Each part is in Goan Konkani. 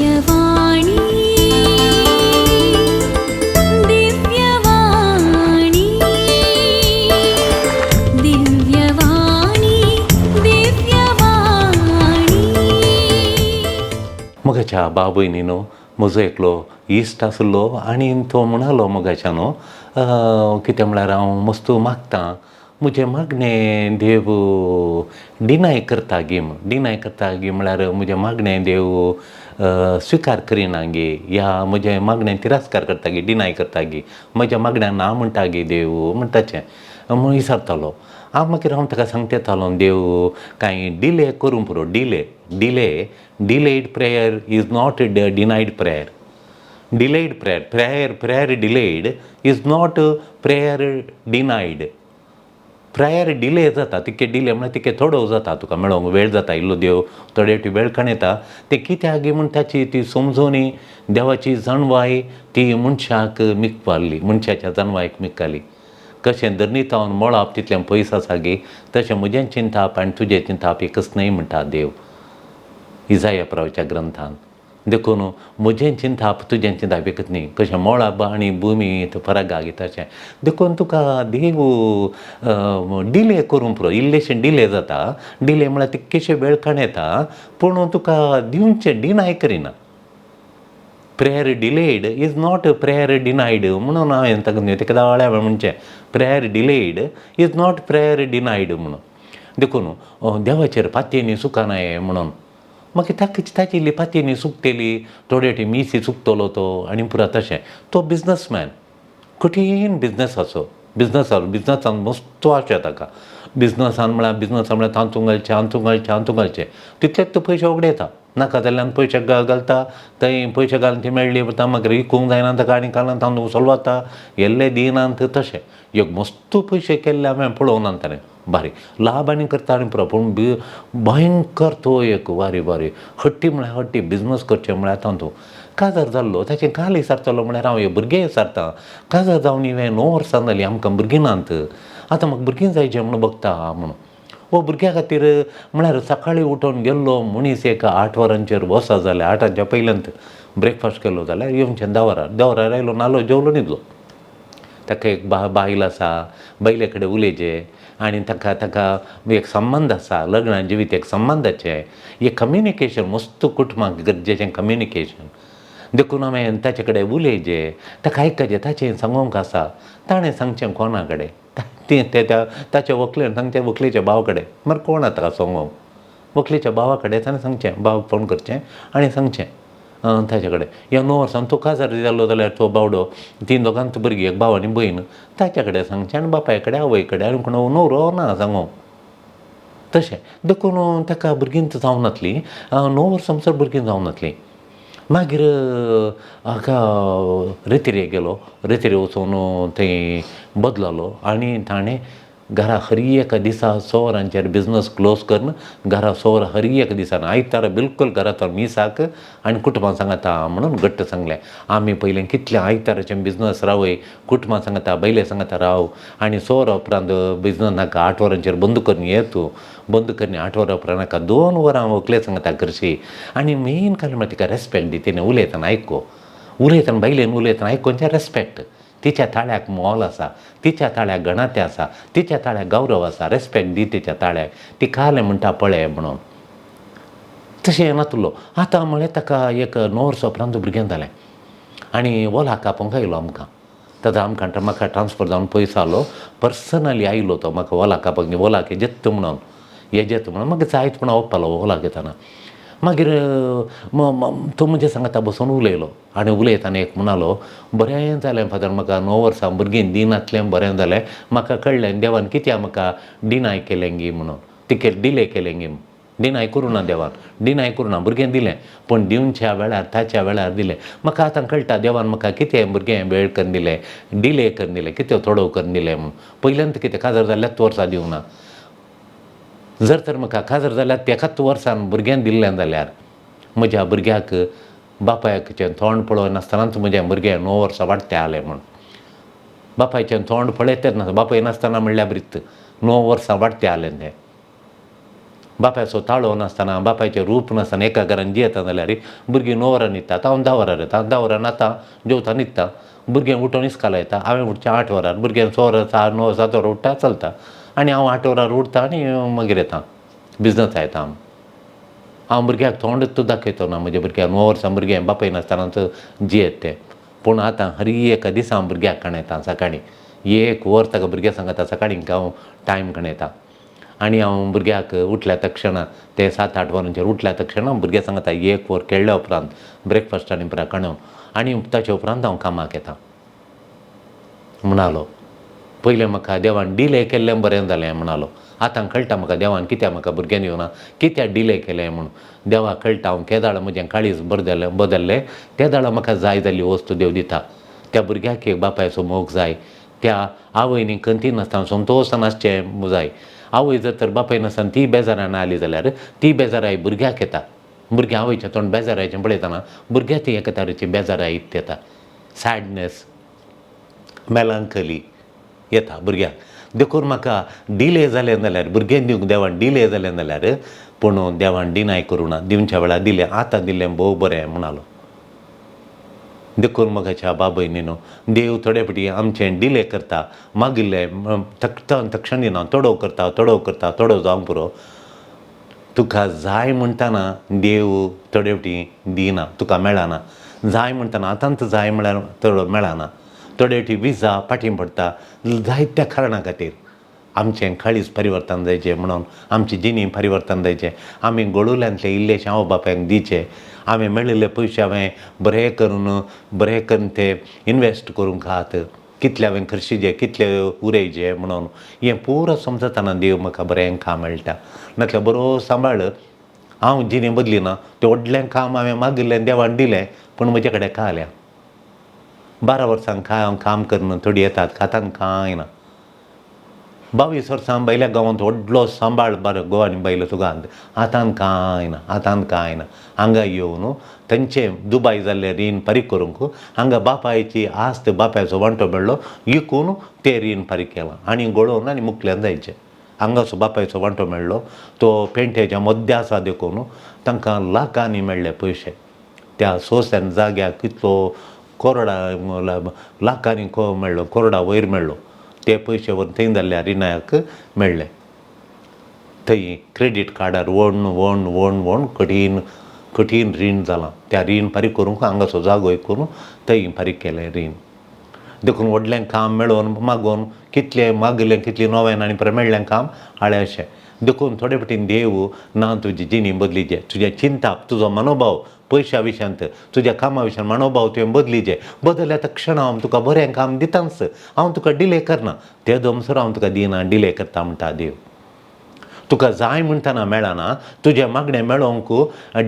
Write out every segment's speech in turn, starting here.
दिव्यवाणी दिव्यवाणी दिव्यवाणी दिव्यवाणी. मोगाच्या भाव भयणीनो, म्हजो एकलो इश्ट आसलो आनी तो म्हणालो, मोगाच्या न्हू, कितें म्हळ्यार हांव मस्त मागतां, म्हजें मागणें देव डिनाय करता गी म्हूण. डिनाय करता गी म्हळ्यार म्हजें मागणें देव स्विकार करिना गी, या म्हजें मागणें तिरस्कार करता गी, डिनाय करता गी, म्हज्या मागण्याक ना म्हणटा गी देव म्हणटाचें म्हूण विचारतालो. हांव मागीर हांव ताका सांगता येतालो, देव कांय डिले करूंक पुरो. Delay, delay, delayed prayer is not denied prayer. Delayed prayer, prayer, prayer delayed is not prayer denied. Prayer delay जाता तितके, डिले म्हळ्यार तितके थोडो जाता, तुका मेळोंक वेळ जाता इल्लो, देव थोडे फावटी वेळ काडटा. तें कित्याक म्हूण ताची ती समजोनी, देवाची जाणवाय ती मनशाक मिकपाली, मनशाच्या जाणवायक मिकाली. कशें धरणी तावन मळब तितलें पयस आसा गी, तशें म्हजें चिंताप आनी तुजें चिंताप एकच न्हय म्हणटा देव इजाया प्रावच्या ग्रंथान. देखून म्हजें चिंताप तुजें चिंताप एकच न्ही. कशें मळब आनी भुमी फरक आहा तशें. देखून तुका देव डिले करूंक पुरो. इल्लेशें डिले जाता, डिले म्हळ्यार तितकेशे वेळ काडटा, पूण तुका दिवचें डिनाय करिना. Prayer delayed is not prayer denied म्हणून हांवें ताका ताका दावळ्या म्हणचें, prayer delayed is not prayer denied म्हणून. देखून देवाचेर पातयेनी सुकानाय म्हणून. मागीर ताका ताची इल्ली पातयेनी सुकतली, थोडे फावटी मिसी चुकतलो तो आनी पुरो तशें. तो बिजनसमॅन, कठीण बिजनसाचो, बिजनसार बिजनसान मस्तो आशा ताका. बिजनसान म्हळ्यार, बिजनसान म्हळ्यार तातूंत घालचें, हातूंत घालचें, हातूंत घालचें, तितलेच तो पयशे वगडायता. नाका जाल्ल्यान पयशे घालता थंय. पयशे घालून ती मेळ्ळी वता, मागीर विकूंक जायना ताका आनी घालून तांदूळ सोलवता येल्ले दिनात. तशें एक मस्त पयशे केल्ले हांवें पळोवना ताणें. बारीक लाभ आनी करता आनी पुरो, पूण भयंकर तो एक वारी वारी हट्टी म्हळ्यार हट्टी. बिजनस करचें म्हळ्यार तातूंत काजार जाल्लो, ताचें काल विचारतलो म्हळ्यार हांव हे भुरगें विचारता, काजार जावन हांवें 9 वर्सां जालीं, आमकां भुरगीं नात, आतां म्हाका भुरगीं जायचें म्हणून बगता म्हणून. हो भुरग्या खातीर म्हळ्यार सकाळीं उठोवन गेल्लो मनीस एक 8 वरांचेर वचा जाल्यार, 8च्या पयल्यांत ब्रेकफास्ट केलो जाल्यार येवचें 10 वरार. 10 वरार आयलो, न्हालो, जेवलो, न्हिदलो. ताका एक बायल आसा, बायले कडेन उलयचें आनी ताका ताका एक संबंद आसा, लग्न जिवीत एक संबंदाचें, एक कम्युनिकेशन मस्त कुटुंबाक गरजेचें कम्युनिकेशन. देखून हांवें ताचे कडेन उलयचें, ताका आयकचें, ताचें सांगोंक आसा, ताणें सांगचें कोणा कडेन, तें त्या ताच्या व्हंकलेन सांगचें, व्हंकलेच्या भावा कडेन. मागीर कोण आतां ताका सांगोंक? व्हंकलेच्या भावा कडेन ताणें सांगचें, भावाक फोन करचें आनी सांगचें ताचे कडेन. ह्या 9 वर्सां तो काजार जालो जाल्यार तो बावडो, तीन दोगांत भुरगीं, एक भाव आनी भयण, ताच्या कडेन सांगचें आनी बापाय कडेन, आवय कडेन, आनी कोण न्हवरो ना सांगोंक तशें. देखून ताका भुरगीं जावनासलीं, 9 वर्सां म्हणसर भुरगीं जावनासलीं. मागीर हाका रेतिरे गेलो, रेतिरे वचून थंय बदललो आनी ताणें घरा हर एका दिसा 6 वरांचेर बिजनस क्लोज करून घरा 6 वरां हर एका दिसा, आयतारा बिलकूल घरांत मिसाक आनी कुटुंबां सांगता म्हणून घट्ट सांगलें. आमी पयलीं कितलें आयताराचें बिजनस रावय, कुटुंबां सांगता, बैले सांगता राव आनी 6 वरां उपरांत बिजनस नाका, 8 वरांचेर बंद करून ये तूं. बंद करून 8 वरां उपरांत नाका, 2 वरां व्हंकले सांगता करशी. आनी मेन कारण म्हळ्यार तिका रेस्पेक्ट दी. तिणें उलयतना आयको, उलयतना बायलेन उलयतना आयकोनचें रेस्पेक्ट. तिच्या ताळ्याक मोल आसा, तिच्या ताळ्याक गणाते आसा, तिच्या ताळ्याक गौरव आसा. रेस्पेक्ट दी तिच्या ताळ्याक, ती कालें म्हणटा पळय म्हणून. तशें नातलो. आतां म्हळें ताका एक 9 वर्सां उपरांत भुरगें जालें आनी वोला कापूंक आयलो आमकां. ताका आमकां म्हाका ट्रान्सफर जावन पयसो आलो, पर्सनली आयलो तो म्हाका वोला कापाक. वोलाक जेत्त म्हणून, हे जेत म्हणून म्हाका जायत पूण वचपालो वोलाक येताना. मागीर तो म्हजे सांगाता बसून उलयलो आनी उलयतना एक म्हणालो, बरें जालें फादर, म्हाका 9 वर्सां भुरगीं दिनातलें, बरें जालें, म्हाका कळ्ळें देवान कित्याक म्हाका डिनाय केलें गी म्हणून, तिकेट डिले केलें गी. डिनाय करूं ना देवान, डिनाय करूं ना, भुरगें दिलें, पूण दिवच्या वेळार ताच्या वेळार दिलें. म्हाका आतां कळटा देवान म्हाका कितें भुरगें वेळ करून दिलें, डिले करून दिलें, कितें थोडो करून दिलें म्हणून. पयल्यान कितें काजार जाल्यार वर्सां दिवना, जर तर म्हाका काजार जाल्यार तेकाच वर्सान भुरगें दिल्लें जाल्यार म्हज्या भुरग्याक बापायचें तोंड पळोवनासतनाच म्हजें भुरगें 9 वर्सां वाडटें आलें म्हूण. बापायचें तोंड पळयतच नासता, बापाय नासतना म्हणल्यार ब्रित 9 वर्सां वाडटें आलें तें. बापायचो ताळो नासतना, बापायचें रूप नासतना एका घरान जियेता जाल्यार भुरगीं 9 वरां न्हिदतात, हांव 10 वरां येता, 10 वरां आतां जेवता न्हिदता, भुरगें उठून इस्काला येता, हांवें उठचें 8 वरार, भुरगें 6 वरां 6 9 7 वरां उठ्ठा चलता आनी हांव 8 वरार उठता आनी मागीर येता बिजनस येता. हांव भुरग्याक तोंड दाखयतो ना, म्हज्या भुरग्याक 9 वर्सां भुरगें बापाय नासतनाच जियेत तें. पूण आतां हर एका दिसा हांव भुरग्याक काणयता सकाळीं 1 वर ताका भुरग्यां सांगता सकाळीं हांव टायम काणयता आनी हांव भुरग्याक उठल्या तक्षणा ते 7-8 वरांचेर उठल्या तक्षणा भुरग्यां सांगता 1 वर खेळ्ळ्या उपरांत ब्रेकफास्ट आनी पुरा काणून आनी ताचे उपरांत हांव कामाक येता म्हणालो. पयलें म्हाका देवान डिले केल्लें बरें जालें म्हणालो. आतां कळटा म्हाका देवान कित्याक म्हाका भुरग्यां दिवना, कित्याक डिले केलें म्हूण. देवाक कळटा हांव केदाळ म्हजें काळीज बदल्लें तेदाळा म्हाका जाय जाल्ली वस्तू देव दिता. त्या भुरग्याक एक बापायचो मोग जाय, त्या आवयनी खंती नासतना संतोशान आसचें जाय. आवय जर तर बापाय नासतना ती बेजारान आयली जाल्यार ती बेजाराय भुरग्याक येता. भुरग्यां आवयचें तोंड बेजारायचें पळयतना भुरग्याक ती एका तरेची बेजाराय येता, सॅडनेस मेलांकली येता भुरग्याक. देखून म्हाका डिले जालें जाल्यार भुरगें दिवंक देवान डिले जालें जाल्यार पूण देवान डिनाय करूं ना, दिवच्या वेळार दिलें, आतां दिलें भोव बरें म्हणालो. देखून म्हज्या बाबयनी न्हू देव थोडे फावटी आमचें डिले करता, मागिल्लें तक्षण दिना, थोडो करता थोडो करता थोडो जावंक पुरो. तुका जाय म्हणटना देव थोडे फावटी दिना, तुका मेळना. जाय म्हणटना आतांच जाय म्हळ्यार थोडो मेळना. थोडे फावटी विजा फाटीं पडटा जायत्या कारणां खातीर. आमचें काळीज परिवर्तन जायचें म्हणून, आमची जिणी परिवर्तन जायचें, आमी गोडुल्यांतले इल्लेशे आवय बापायक दिवचे, आमी मेळिल्ले पयशे हांवें बरें करून ते इनवेस्ट करूंक आहात, कितले हांवें खर्शीजे कितले उरयचे म्हणून हें पुरो समजतना देव म्हाका बरें काम मेळटा. नातल्यार बरो सांबाळ हांव जिणी बदली ना, तें व्हडलें काम हांवें मागिल्लें देवान दिलें, पूण म्हजे कडेन काल्या 12 वर्सां काय हांव काम करून थोडी येतात खातान कांय ना. 22 वर्सां बायल्या गांवांत व्हडलो सांबाळ बरो गोवा आनी बायलो तुका हातान कांय ना, हातान कांय ना. हांगा येवन तांचें दुबाय जाल्लें रीण फारीक करूंक हांगा बापायची आस्त बापायचो वांटो मेळ्ळो विकून तें रीण फारीक केलां आनी गळोवन आनी मुकल्यान जायचें. हांगासो बापायचो वांटो मेळ्ळो तो पेंटेच्या मद्दे आसा देखून तांकां लाखांनी मेळ्ळे पयशे. त्या सोंश्यान जाग्याक कितलो कोरडा लाखांनी मेळ्ळो, कोरडा वयर मेळ्ळो. ते पयशे व्हरून थंय जाल्ल्या रिणाक मेळ्ळे. थंय क्रेडीट कार्डार वण वण वण वण कठीण कठीण रीण जालां. त्या रीण फारीक करूंक हांगासो जागो करून थंय फारीक केलें रीण. देखून व्हडलें काम मेळोवन मागोवन कितलें मागलें कितलें नव्यान आनी परत मेळ्ळें काम हाळें अशें. देखून थोडे फावटीन देव ना तुजी जिणी बदलीचे, तुजें चिंताप तुजो मनोभाव पयशा विशयांत तुज्या कामा विशयान मनोभाव तुवें बदलीचे. बदलल्या तक्षण हांव तुका बरें काम दिताच, हांव तुका डिले करना, ते दमसर हांव तुका दिना, डिले करता म्हणटा देव. तुका जाय म्हणटना मेळना, तुजें मागणें मेळोवंक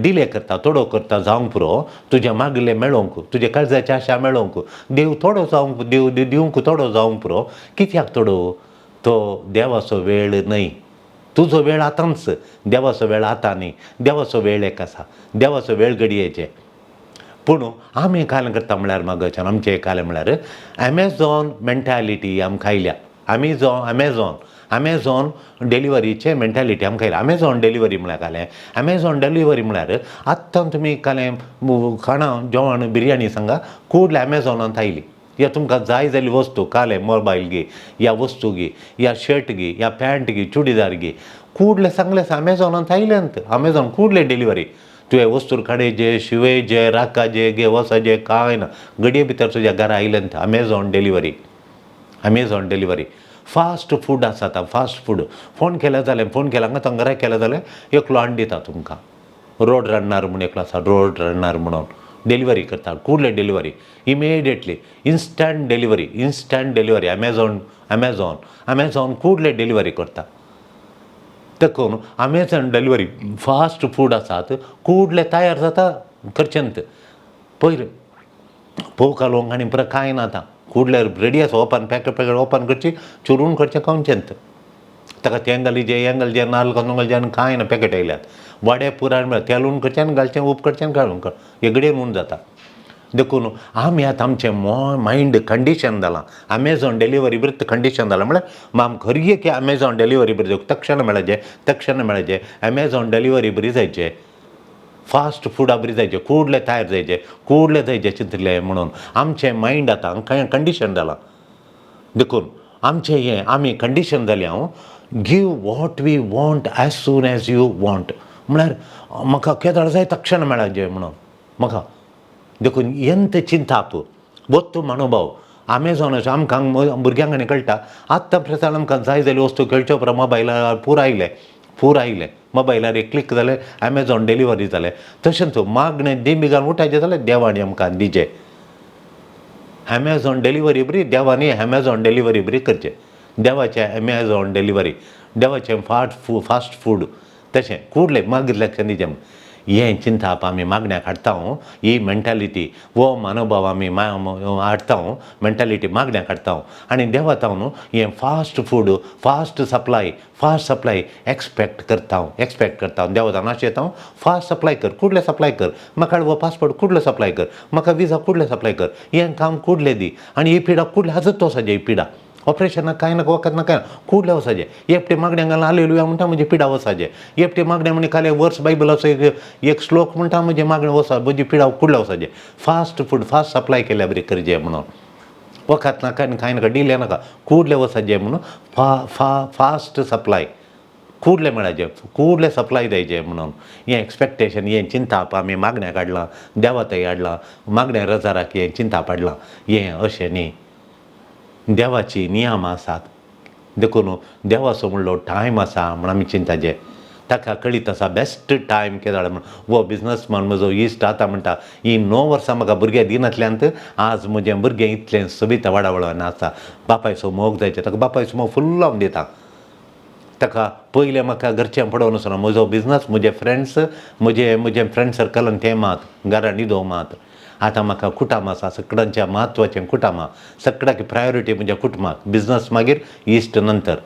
डिले करता, थोडो करता जावंक पुरो. तुजें मागलें मेळोवंक, तुजें काळजाची आशा मेळोवंक देव थोडो जावंक, देव दिवंक थोडो जावंक पुरो. कित्याक थोडो? तो देवाचो वेळ न्हय, तुजो वेळ आतांच, देवाचो वेळ आतां न्ही. देवाचो वेळ एक आसा, देवाचो वेळ घडयेचे. पूण आमी कालें करता म्हळ्यार मागच्यान आमचें कालें म्हळ्यार एमेझॉन मेंटालिटी आमकां आयल्या. अमेझॉन अमेझॉन डिलिव्हरीचें मेंटालिटी आमकां आयल्या. अमेझॉन डिलिव्हरी म्हळ्यार कालें, अमेझॉन डिलिव्हरी म्हळ्यार आत्तां तुमी कालें खाणां जेवण बिरयानी सांगा कुडले अमेझॉनांत आयली. या तुमकां जाय जाल्ली वस्तू कालें मोबायल घे, या वस्तू घे, या शर्ट घे, या पॅन्ट घे, चुडीदार घे, कुडले सांगलें अमेझॉनांत आयल्यांत. अमेझॉन कुडले डिलिव्हरी तुवें वस्तूर काडयचे, शिवयचे, राखाचे, घे वचचे कांय ना, घडये भितर तुज्या घरा आयल्यांत. Amazon delivery, Amazon delivery fast food आसा आतां. फास्ट फूड फोन केल्यार जालें, फोन केल्या हांगा थंय घरा केल्यार जालें, एकलो हाडून दिता तुमकां. रोड रन्नर म्हूण एकलो आसा, रोड रन्नर म्हणून डिलिव्हरी करता. कुडले delivery immediately, instant delivery, instant delivery. Amazon Amazon Amazon कुडले delivery करता. देखून अमेझॉन डिलिव्हरी फास्ट फूड आसात, कुडले तयार जाता करचेंत. पयर फोव कालोवंक आनी परत कांय ना आतां, कुडले रेडी आसा, ओपन पॅकेट पॅकेट ओपन करची, चुरून करचें, खावचेंत. ताका तें घालीजे, हें घालचें, नाल्ल घालून घालचें आनी कांय ना. पॅकेट आयल्यात वाडे पुराय मेळ्ळा, तेलून करचें आनी घालचें, उप करचें आनी घालून हे घडयेन हून जाता. देखून आमी आतां आमचें मायंड कंडिशन जालां अमेझॉन डिलिव्हरी बरी कंडिशन जालां. म्हळ्यार आमकां खरी की अमेझॉन डिलिव्हरी बरी तक्षण मेळचे, तक्षण मेळचे, अमेझॉन डिलिव्हरी बरी जायचे, फास्ट फुडां बरी जायचे, कुडले तयार जायचे, कुडले जायचे चिंतले म्हणून आमचें मायंड आतां कंडिशन जालां. देखून आमचें हें आमी कंडिशन जालें हांव give what we want as soon as you want, म्हळ्यार म्हाका केदळ जाय तक्षण मेळचे म्हणून म्हाका. देखून यंत चिंताप वस्तू मनोभाव अमेझॉनाचो आमकां भुरग्यांक आनी कळटा आत्तां प्रसार आमकां जाय जाल्यो वस्तू खेळच्यो उपरांत मोबायलार पूरा आयलें, पूरा आयलें, मोबायलार एक क्लिक जालें, अमेझॉन डिलिव्हरी जालें. तशेंच मागणें दिंबी घालून उठायचें जाल्यार देवांनी आमकां दिचें अमेझॉन डिलिव्हरी बरी, देवांनी अमेझॉन डिलिव्हरी बरी करचें, देवाचें अमेझॉन डिलिव्हरी, देवाचें फास्ट फूड तशें कुडलें मागीर लक्षां दिचें. हें चिंताप आमी मागण्याक हाडटा ही मेंटालिटी हो मनोभाव आमी हाडटा, मेंटालिटी मागण्याक हाडटा आनी देवा तावन हें fast food, fast supply, fast supply expect करता, एक्सपेक्ट करता. देवा तावन अशें येता फास्ट सप्लाय कर, कुडलें सप्लाय कर, म्हाका हो पासपोर्ट कुडलो सप्लाय कर, म्हाका विजा कुडलें सप्लाय कर, हें काम कुडलें दी आनी ही पिडा कुडलें हाजत वचपाचें, ही पिडा ऑपरेशनाक कांय नाका, वखद नाका, कुडलें वचपाचें. एकटे मागण्यांक घालून हालेलुया म्हणटा म्हजी पिडा वचपाचें, एकटे मागण्या म्हणी खाली वर्स बायबलाचो एक श्लोक म्हणटा म्हजें मागणें वचपा, म्हजी पिडा कुडलें वचपाचें. फास्ट फूड फास्ट सप्लाय केल्या बरी करचें म्हणून वखद नाका आनी कांय नाका, डिले नाका, कुडलें वचपाचें म्हणून फा फा फास्ट सप्लाय कुडलें मेळाचें, कुडलें सप्लाय जायचें म्हणून हें एक्सपेक्टेशन, हें चिंताप आमी मागण्याक हाडलां, देवा थंय हाडलां, मागण्या रजाराक हें चिंताप हाडलां. हें अशें न्ही, देवाची नियमां आसात. देखून देवाचो म्हणलो टायम आसा म्हण आमी चिंताचें, ताका कळीत आसा बेस्ट टायम केदो म्हण. हो बिजनसमॅन म्हजो इश्ट आतां म्हणटा ही 9 वर्सां म्हाका भुरग्यां दिनातल्यांत आज म्हजें भुरगें इतलें सोबीत वाडावळान आसा. बापायचो मोग जायचो ताका, बापायचो मोग फुल्ल हांव दिता ताका. पयलें म्हाका घरचें पडोवन वचना, म्हजो बिजनस, म्हजे फ्रेंड्स, म्हजे म्हजें फ्रेंड सर्कल आनी तें मात घरा न्हिदो मात. आतां म्हाका कुटुंब आसा, सगळ्यांच्या म्हत्वाचें कुटुंब, सगळ्याक प्रायोरिटी म्हज्या कुटुंबाक, बिजनस मागीर इश्ट नंतर.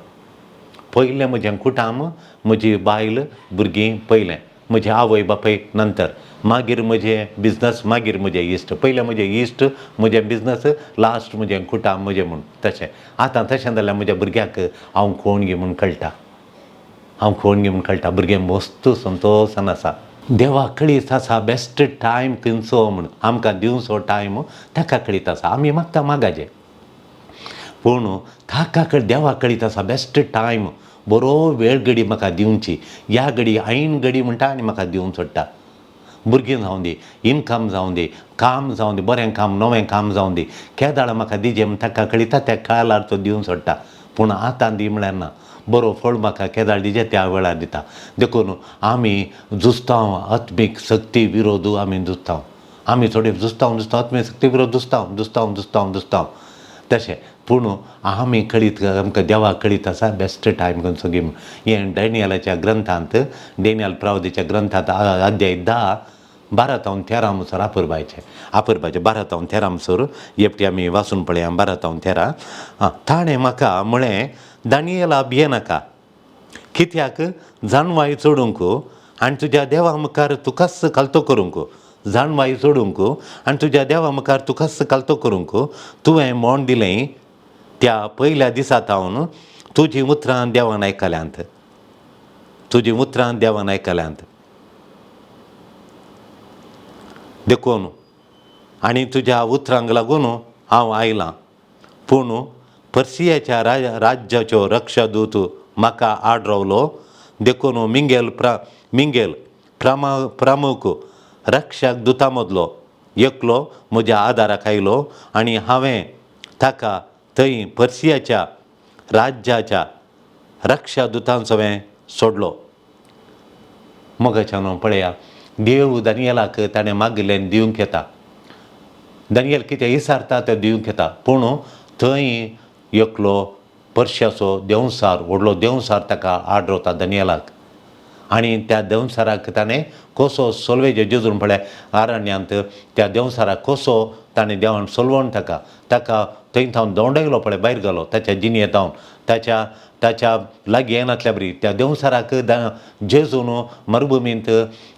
पयलें म्हजें कुटुंब, म्हजी बायल भुरगीं पयलें, म्हजी आवय बापूय नंतर, मागीर म्हजें बिजनस, मागीर म्हजें इश्ट. पयलें म्हजें इश्ट, म्हजें बिजनस, लास्ट म्हजें कुटुंब म्हजें म्हूण. तशें आतां तशें जाल्यार म्हज्या भुरग्याक हांव कोण गी म्हूण कळटा, हांव कोण गी म्हूण कळटा. भुरगें मस्त संतोशान आसा. देवा कळीत आसा बेस्ट टायम खंयचो म्हूण, आमकां दिवचो टायम ताका कळीत आसा. आमी मागता मागाचें, पूण ताका देवा कळीत आसा बेस्ट टायम, बरो वेळ घडी म्हाका दिवची, ह्या घडी ऐन घडी म्हणटा आनी म्हाका दिवन सोडटा. भुरगीं जावं दी, इनकम जावं दी, काम जावं दी, बरें काम नवें काम जावं दी, केदाळ म्हाका दिजे म्हण ताका कळीता, त्या काळार तो दिवन सोडटा. पूण आतां दी म्हळ्यार ना, बरो फळ म्हाका केदाळ दिजे त्या वेळार दिता. देखून आमी झुजता आत्मीक शक्ती विरोध, आमी झुजता, आमी थोडे झुजता झुजता आत्मीक शक्ती विरोध झुजता झुजता झुजता झुजता तशें. पूण आमी कळीत, आमकां देवाक कळीत आसा बेस्ट टायम खंयचो गी. हें डॅनियलाच्या ग्रंथांत, डॅनियल प्रावदीच्या ग्रंथांत अध्याय 10 12 तावन 13 मुसर आपरबायचें, आपरबायचें 12 तावन 13 मुसर एकटी आमी वाचून पळया. 12 तावन 13. ताणें म्हाका म्हळें, दानियला भियेनाका, कित्याक जाणवाय चडूंक आनी तुज्या देवा मुखार तुकाच खालतो करूंक, जाणवाय चडूंक आनी तुज्या देवा मुखार तुकाच खालतो करूंक तुवें मोण दिलें त्या पयल्या दिसा तावन तुजीं उतरां देवान आयकल्यांत, तुजीं उतरां देवान आयकल्यांत. देखून आनी तुज्या उतरांक लागून हांव आयलां, पूण पर्सियाच्या राज्याचो रक्षदूत म्हाका आड रावलो. देखून मिंगेल मिंगेल प्रमुख रक्षक दुता मदलो एकलो म्हज्या आदाराक आयलो आनी हांवें ताका थंय पर्सियाच्या राज्याच्या रक्षादुतांचो हांवें सोडलो. मोगाच्यान पळया, देव दानियलाक ताणें मागिल्लें दिवंक येता, दानियल कितें विसारता तें दिवंक येता. पूण थंय एकलो पर्शियाचो देंवसार, व्हडलो देंवसार ताका आड रावता दानियलाक आनी त्या देंवसाराक ताणें कसो सोलवेचे जेजून पळय आरण्यांत त्या देंवसाराक कसो ताणें देवान सोलवण ताका, ताका थंय थावन दवंडयलो पळय, भायर घालो ताच्या जिणये थावन, ताच्या ताच्या लागीं येनातल्या बरी त्या देंवचाराक जेजून मरुभुमींत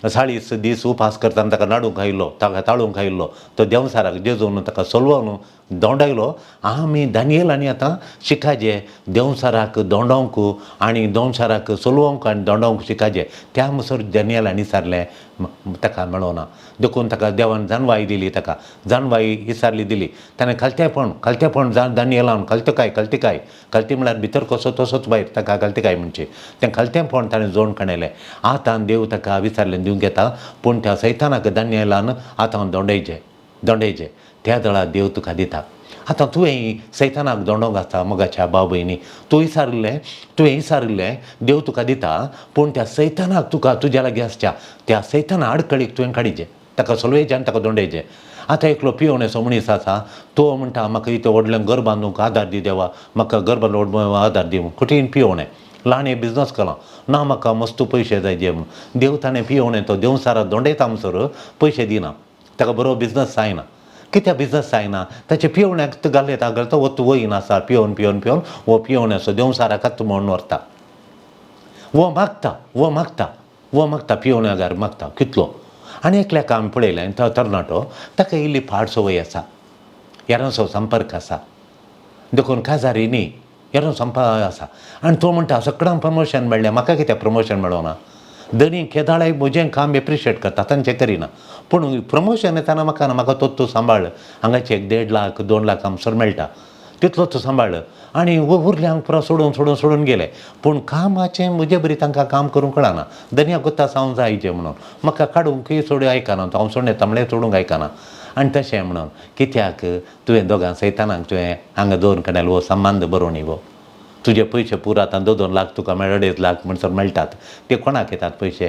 40 दीस उपास करतना ताका नाडूंक आयिल्लो, ताका ताळूंक आयिल्लो. तो देंवचाराक जेजून ताका सोलवून दोंडायलो. आमी दानियेलांनी आतां शिकाजे देंवचाराक दोंडोवंक आनी देंवचाराक सोलवंक आनी दोंडोवंक शिकाजे. त्या मुसर दानियेलांनी विचारलें ताका मेळोना, देखून ताका देवान जानवाय दिली, ताका जानवाय विचारली दिली. ताणें खालतेपण खालतेपण दानियेलान खालतेकाय खालतेकाय खालती म्हळ्यार भितर कसो तसोच भायर ताका खालतेकाय म्हणचे तें खालतेपण ताणें जोड काडलें. आतां देव ताका विचारलें दिवंक येता, पूण त्या सैतानाक दानियेलान आतां दोंडयचे दोंडयचे त्या दळा देव तुका दिता. आतां तुवें सैतानाक दोंडोंक आसता मोगाच्या भाव भयणी, तूं विचारिल्लें तुवें विचारिल्लें देव तुका दिता, पूण त्या सैतानाक तुका तुज्या लागीं आसच्या त्या सैताना आडखळीक तुवें काडीचें, ताका सोलवेचें आनी ताका दोंडयचें. आतां एकलो पियोवणेचो मनीस आसा, तो म्हणटा म्हाका इतलें व्हडलें घर बांदूंक आदार दी देवा, म्हाका घर बांदूंक आदार दी म्हूण. कठीण पियोवणें ल्हान एक बिजनस केला ना, म्हाका मस्त पयशे जाय जे म्हूण. देव ताणें पियोवणें तो देंवचारा दोंडयता म्हणसर पयशे दिना, ताका बरो बिजनस जायना. कित्याक बिजनस जायना? ताचे पियोवण्याक घालयता घालता वत वयन आसा पियोवन पियोवन पियोवन हो पियोवण्याचो देंवचाराकच म्हणून व्हरता. वो मागता वो मागता वो मागता पियोवण्यागार मागता कितलो. आनी एकल्याक आमी पळयलें तो तरणाटो, ताका इल्ली फाट संवय आसा, हेरांचो संपर्क आसा, देखून काजारी न्ही हेरांचो संपर्क आसा. आनी तो म्हणटा सगळ्यांक प्रमोशन मेळ्ळें, म्हाका कित्याक प्रमोशन मेळोना? दनी केदाळाय म्हजें काम एप्रिशिएट करता, तांचें करिना, पूण प्रमोशन येतना म्हाका ना, म्हाका तो तूं सांबाळ, हांगाचे 1 1.5 लाख 2 लाख आमसर मेळटा तितलो तूं सांबाळ. आनी उरल्यांक पुरो सोडून सोडून सोडून गेले, पूण कामाचें म्हजे बरी तांकां काम करूंक कळना. दनया गोत्ता हांव जायचें म्हणून म्हाका काडूंकय चड आयकना, हांव सोडून येता म्हणल्यार सोडूंक आयकना. आनी तशें म्हणून कित्याक तुवें दोगां सैतानाक तुवें हांगा दोन कडेन हो संबंद बरो न्ही हो. तुजे पयशे पुरो आतां 2 2 लाख तुका मेळ 2.5 लाख म्हणसर मेळटात, ते कोणाक येतात पयशे?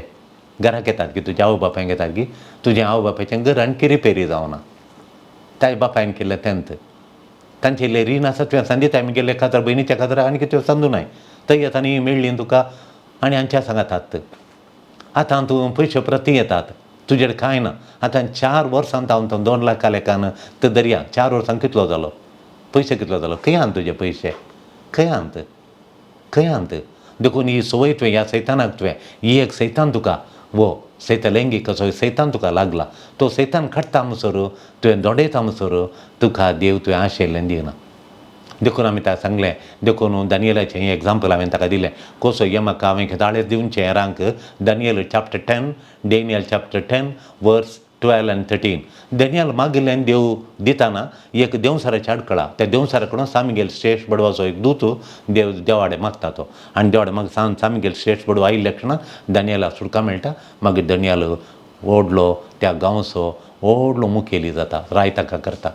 घराक येतात की तुज्या आवय बापायक येतात की? तुजें आवय बापायचें घर आणखी रिपेरी जावना, ताज्या बापायन केल्लें तेंत तांचे इल्लें रीण आसा तुवें संदीताय गेल्ले खातर भयणीच्या खातर आनी तुवें संदू नाय थंय येता न्ही मेळ्ळी तुका आनी हांच्या सांगातात. आतां तूं पयशे प्रती येतात, तुजेर कांय ना. आतां 4 वर्सां हांव 2 लाखा लेखान ते दर्या 4 वर्सां कितलो जालो पयशे, कितलो जालो? खंय आहा तुजे पयशे? खंय आहात? खंय आहात? देखून ही संवय तुवें ह्या सैतानाक तुवें ही एक सैतान तुका वो सैतान लैंगीक असो सैतान तुका लागला, तो सैतान काडटा म्हणसर तुवें दोंडयता म्हणसर तुका देव तुवें आशिल्लें दिना. देखून आमी ताका सांगलें, देखून दानियेलाचें हें एग्जाम्पल हांवें ताका दिलें, कसो हें म्हाका हांवें खेदाळेच दिवचें हेरांक. Daniel chapter 10, Daniel chapter 10 verse 12 आनी 13. दानियल मागिल्ल्यान देव दिताना एक देंवचाराची आडकळा, त्या देंवचारा कडून सामिगेल श्रेश्ठ बडवाचो एक दूत देव देवाडे मागता तो, आनी देवाडे मागता सामिगेल श्रेश्ठ बडवा आयिल्ल्या क्षणा दानियलाक सुटका मेळटा. मागीर दानियल व्हडलो त्या गांवचो व्हडलो मुखेली जाता, राय ताका करता.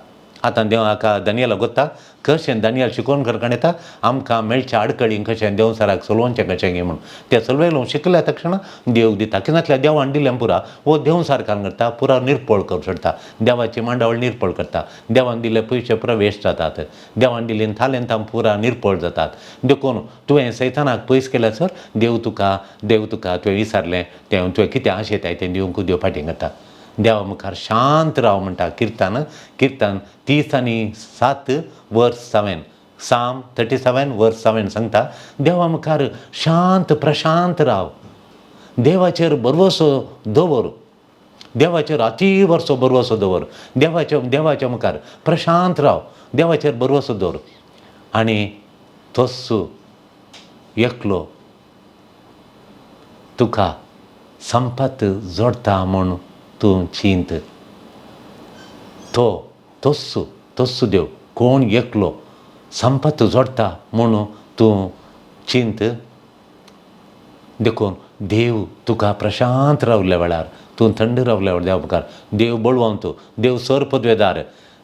आतां देव हाका दानियलाक गोत्ता कशें दानियल शिकोवन करकण येता आमकां मेळच्या आडकळींक कशें देंवचाराक चलोवचें कशें गे म्हणून. तें चलयलो शिकल्या तक्षणा देव दिता, कित्याक देवान दिलें पुरा हो देंवचार काम करता, पुरा निर्पळ करूं सोडटा, देवाची मांडावळ निर्पळ करता, देवान दिल्ले पयशे पुरा वेस्ट जातात, देवान दिल्ली थालेंतां पुरा निर्पळ जातात. देखून तुवें सैतानाक पयस केल्यार सर देव तुका देव तुका तुवें विचारलें तें तुवें कितें आशेताय तें दिवंक देव फाटीं करता. देवा मुखार शांत राव म्हणटा किर्तन, किर्तन 37 वर्स 7, साम 37 वर्स 7 सांगता देवा मुखार शांत प्रशांत राव, देवाचेर भरवसो दवर, देवाचेर अती वर्सो भरवसो दवर, देवाच्या देवाच्या मुखार प्रशांत राव, देवाचेर भरवसो दवर. आनी तोच एकलो तुका संपत जोडटा म्हूण तूं चिंत, तो तोच तोच देव कोण एकलो संपत जोडटा म्हूण तूं चिंत. देखून देव तुका प्रशांत रावल्या वेळार तूं थंड रावल्या वेळार देवा मुखार देव बळवंत, देव सर पदवेदार,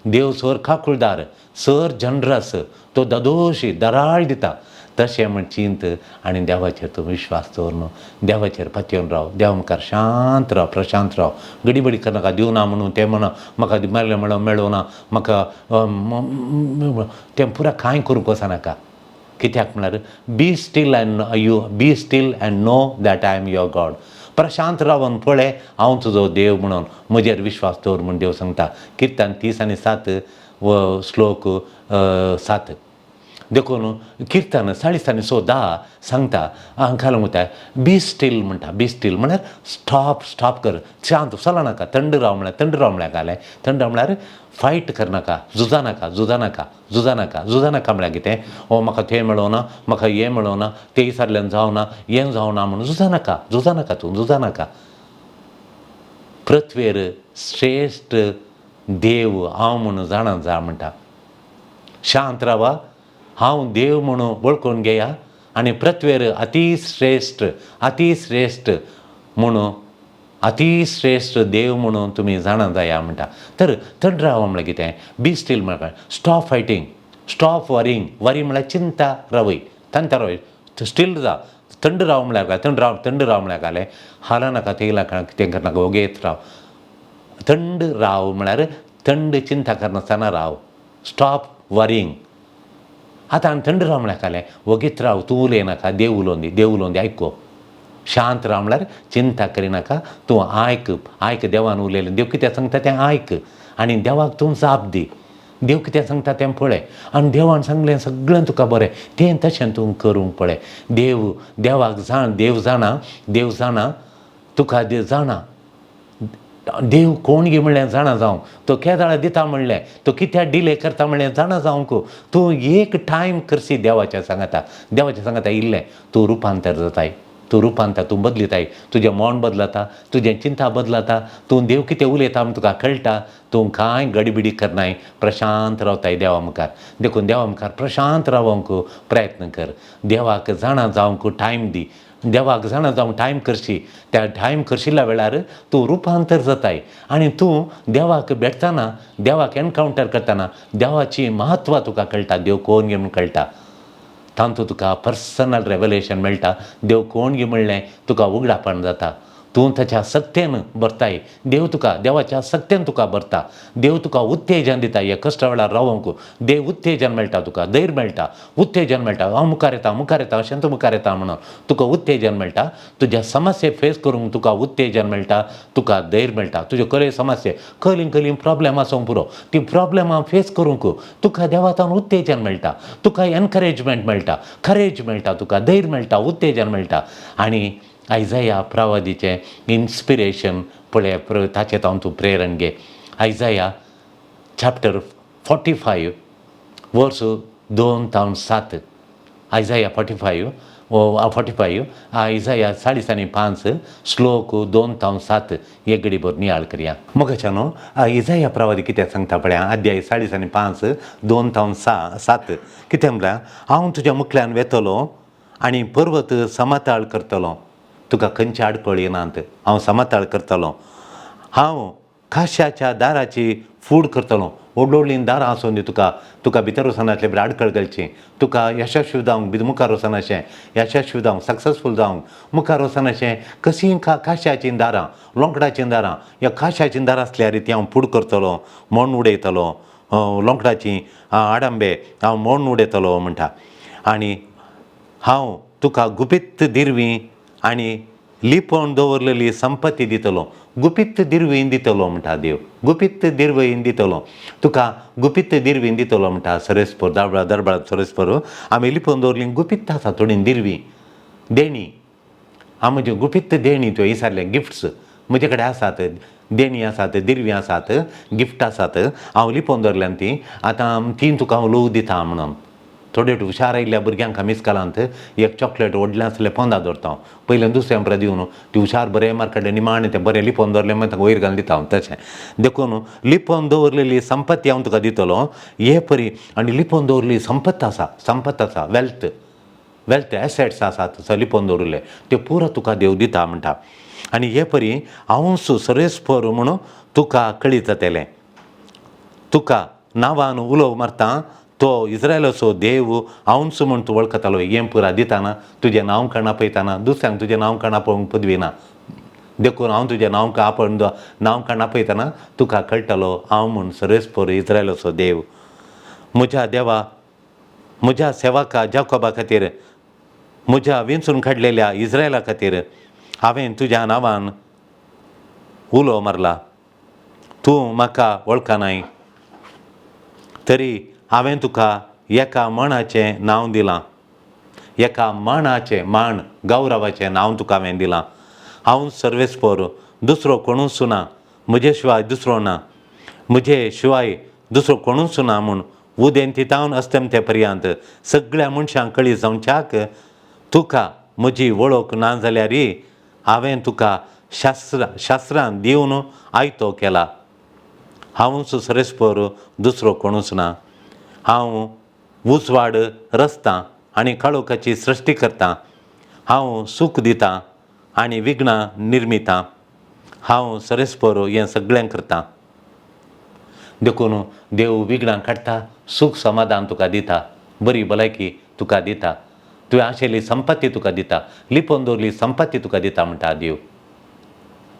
देव सर काकुळदार, सर जनरस, तो दादोशी दराळ दिता. तशें म्हण चिंत आनी देवाचेर तूं विश्वास दवर न्हू, देवाचेर पातयेवन राव, देवा मुखार शांत राव, प्रशांत राव, गडीबडी करनाका. दिवना म्हणून तें म्हणा म्हाका मेळ्ळें म्हणून मेळोना म्हाका तें पुरा कांय करूंक वचनाका. कित्याक म्हळ्यार be still and you be still and know that I am your God. Prashant रावन पळय हांव तुजो देव म्हणून म्हजेर विश्वास दवर म्हूण देव सांगता. किर्तन 37 व श्लोक 7. देखून किर्तन 40 आनी 110 सांगता हांकां म्हणटा बी स्टील म्हणटा. बी स्टील म्हळ्यार स्टॉप, स्टॉप कर, शांत चल नाका, थंड राव म्हळ्यार थंड राव म्हळ्यार घालें. थंड राव म्हळ्यार फायट करनाका, झुजा नाका, झुजा नाका, झुजा नाका, झुजा नाका म्हळ्यार कितें, ओ म्हाका तें मेळोना, म्हाका हें मेळोना, तें सारल्यान जावना, हें जावना म्हणून झुजा नाका, झुजा नाका, तूं झुजा नाका. पृथ्वेर श्रेश्ठ देव हांव म्हणून जाणा जा म्हणटा. शांत रावा, हांव देव म्हणून वळखून घेया आनी पृथ्वेर अतिश्रेश्ठ, अतिश्रेश्ठ म्हणून, अतिश्रेश्ठ देव म्हणून तुमी जाणा जाया म्हणटा. तर थंड राव म्हळ्यार कितें, बी स्टील म्हळ्यार stop fighting, stop worrying. Worry म्हळ्यार चिंता रावय, तंता रावय, स्टील जा, थंड राव म्हळ्यार काय, थंड राव, थंड राव म्हळ्यार कालें हाल नाका, तेल नाका, कितें करनाका, ओगेत राव. थंड राव म्हळ्यार थंड चिंता करनासतना राव, स्टॉप वरींग. आतां आनी थंड राव म्हळ्यार कालें वगीत राव, तूं उलयनाका, देव उलोवन दी, देव उलोवन दी, आयको. शांत राव म्हळ्यार चिंता करिनाका, तूं आयक, आयक देवान उलयलें, देव कितें सांगता तें आयक आनी देवाक तूं जाप दी. देव कितें सांगता तें पळय आनी देवान सांगलें सगळें तुका बरें तें तशें तूं करूंक पळय. देव, देवाक जाण, देव जाणा, देव जाणा तुका, देव जाणा, देव कोण गे म्हणलें जाणा जावंक, तो केदाळा दिता म्हणलें, तो कित्याक डिले करता म्हणलें जाणा जावंक. तूं एक टायम करशी देवाच्या सांगाता, देवाच्या सांगाता इल्लें तूं रुपांतर जाताय, तूं रुपांतर, तूं बदलिताय, तुजें मन बदलता, तुजें चिंता बदलता, तूं देव कितें उलयता म्हूण तुका कळटा, तूं कांय गडबिडी करनाय, प्रशांत रावताय देवा मुखार. देखून देवा मुखार प्रशांत रावंक प्रयत्न कर, देवाक जाणा जावंक टायम दी, देवाक जाणा जावंक टायम करशी. त्या टायम करशिल्ल्या वेळार तूं रुपांतर जाताय आनी तूं देवाक भेटतना, देवाक एनकावंटर करतना देवाची म्हत्व तुका कळटा, देव कोण गे म्हूण कळटा. तांतूत तुका पर्सनल रेवलेशन मेळटा, देव कोण गे म्हणलें तुका उगडापण जाता. तूं ताच्या सक्तेन भरताय, देव तुका देवाच्या सक्तेन तुका भरता, देव तुका उत्तेजन दिता. ह्या कश्टा वेळार रावोंक देव उत्तेजन मेळटा, तुका धैर्य मेळटा, उत्तेजन मेळटा, हांव मुखार येता, मुखार येता, अशें तूं मुखार येता म्हणून तुका उत्तेजन मेळटा. तुज्या समस्ये फेस करूंक तुका उत्तेजन मेळटा, तुका धैर्य मेळटा. तुज्यो कसल्यो समस्ये, कसलीं कसलीं प्रॉब्लेम आसूंक पुरो, ती प्रॉब्लेमां फेस करूंक तुका देवातान उत्तेजन मेळटा, तुका एनकरेजमेंट मेळटा, करेज मेळटा, तुका धैर्य मेळटा, उत्तेजन मेळटा. आनी आयजाया प्रवादीचें इन्स्पिरेशन पळय, ताचें तावन तूं प्रेरण घे. आयजाया चॅप्टर 45 वर्स 2 तावन 7, आयजाया 45 45, आयजाया 45 श्लोक 2 तावन 7 एक घडी भर नियाळ करया. मोगाच्या न्हू, इजाया प्रवादी कितें सांगता पळया, अध्याय 45 2 तावन 7 कितें म्हळ्यार, हांव तुज्या मुखल्यान वेतलो आनी पर्वत समताळ करतलो, तुका खंयची आडखळ येनात, हांव समताळ करतलो. हांव काश्याच्या दाराची फूड करतलो, व्हडलीं व्हडलीं दारां आसून दी तुका, तुका भितर वचनासलें बरें आडखळ घालची, तुका यशस्वी जावंक भितर मुखार वचनाशें, यशस्वी जावंक, सक्सेसफूल जावंक मुखार वचनाशें, कशीं काश्याचीं दारां, लोंकडाचीं दारां, ह्या काश्याचीं दारां आसल्यार ती हांव फूड करतलो, मोडून उडयतलो, लोंकडाचीं आडंबे हांव मोडून उडयतलो म्हणटा. आनी हांव तुका गुपीत दिरवी आनी लिपोवन दवरलेली संपत्ती दितलो, गुपीत दिरवी दितलो म्हणटा देव, गुपीत दिरवी दितलो तुका, गुपीत दिरवी दितलो म्हणटा. सरेस्पर दरबार, दरबार सरेस्पर आमी लिपोवन दवरली गुपीत आसा थोडी दिरवी देणी, हांव म्हज्यो गुपीत देणी त्यो विचारले गिफ्ट्स म्हजे कडेन आसात, देणी आसात, दिरवी आसात, गिफ्ट आसात, हांव लिपोवन दवरल्यान ती आतां ती तुका हांव लोव दिता म्हणून. थोडे हुशार आयिल्ल्या भुरग्यांक आमी इस्कॉलांत एक चॉकलेट व्हडलें आसलें पोंदा दवरता हांव, पयलें दुसऱ्या उपरांत दिवन ती हुशार बरें मार्क काडले निमाणें तें बरें लिपोवन दवरलें मागीर तांकां वयर घालून दिता हांव तशें. देखून लिपोवन दवरलेली संपत्ती हांव तुका दितलो हे परी. आनी लिपोवन दवरलेली संपत्त आसा, संपत्त आसा, वेल्थ, वेल्थ एसेट्स आसात थंय लिपोवन दवरिल्ले ते पुरो तुका देव दिता म्हणटा. आनी हे परी हांवूच सरेस्पर म्हणून तुका कळीत जातलें, तुका नांवान उलोव मारता तो इस्रायलाचो देव हांवूच म्हूण तूं वळखतालो. हें पुरा दिताना तुजें नांव काण आपयताना दुसऱ्यांक तुजें नांव काण आपोवंक पदवी ना, देखून हांव तुजें नांव आपण नांव काण आपयतना तुका कळटलो हांव म्हूण सरेस्पर इस्रायलाचो देव. म्हज्या देवा, म्हज्या सेवका जाकोबा खातीर, म्हज्या विंचून काडलेल्या इस्रायला खातीर हांवें तुज्या नांवान उलो मारला, तूं म्हाका वळखनाय तरी हांवें तुका एका मणाचें नांव दिलां, एका माणाचें माण गौरवाचें नांव तुका हांवें दिलां. हांव सर्वेस्पर, दुसरो कोणूच ना, म्हजे शिवाय दुसरो ना, म्हजे शिवाय दुसरो कोणूच ना म्हूण उदेंती तावन अस्तमते पर्यंत सगळ्या मनशांक कळी जावच्याक तुका म्हजी वळख ना जाल्यार हांवें तुका शास्त्रान दिवन आयतो केला. हांवूच सर्वेस्पर, दुसरो कोणूच ना. हांव उजवाड रचतां आनी काळोखाची सृश्टी करतां. हांव सूख दितां आनी विघ्नां निर्मितां. हांव सर्वेस्पर हें सगळें करतां. देखून देव विघ्नां काडटा, सूख समाधान तुका दिता, बरी भलायकी तुका दिता, तुवें आशिल्ली संपत्ती तुका दिता, लिपोवन दवरली संपत्ती तुका दिता म्हणटा देव.